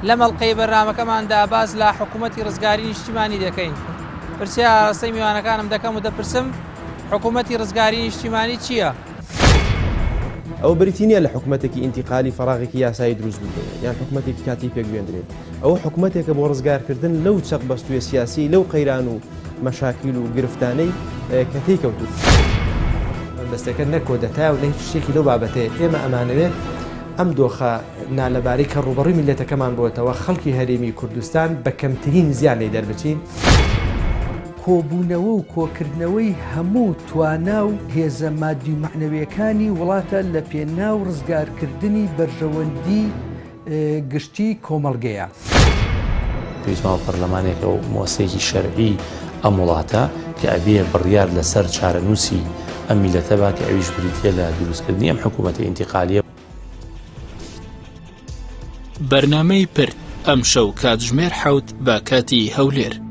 لەم ئەڵقەی بەرنامەکەماندا باس لە حکوومەتی ڕزگاری نیشتیمانی دەکەین. پرسیار ئاراستەی میوانەکانم دەکەم و دەپرسم حکوومەتی ڕزگاری نیشتیمانی چییە؟ ئەوە بریتی نییە لە حکومەتێکی ئینتیقالی فەراغێکی یاسایی دروست ببێ یان حکومەتێکی کاتی پێک بێندرێ ئەوە حکومەتێکە بۆ ڕزگارکردن لەو چەق بەستوویە سیاسی لەو قەیران و مەشاکیل و گرفتانەی کە تێی کەوتوون. مەبەستەکە نە کۆدەتایە و نە هیچ شتێکی لەو بابەتەیە، ئێمە ئەمانەوێت ئەم دۆخە نالەبارەی کە ڕووبەڕووی میللەتەکەمان بۆتەوە، خەڵکی هەرێمی کوردستان بە کەمترین زیان لێی دەربچین. کۆبوونەوە و کۆکردنەوەی هەموو توانا و هێزە مادی و مەعنەویەکانی وڵاتە لە پێناو ڕزگارکردنی بەرژەوەندی گشتی کۆمەڵگەیە. پێویستمان بە پەرلەمانێکە و موەسەیەکی شەرعی ئەم وڵاتە کە ئەبێ بڕیار لەسەر چارەنووسی ئەم میللەتە با کە ئەویش بریتیە لە دروستکردنی ئەم حکوومەتە ئینتیقالیە. بەرنامەی پرد، ئەمشەو کاتژمێر حەوت بە کاتی هەولێر.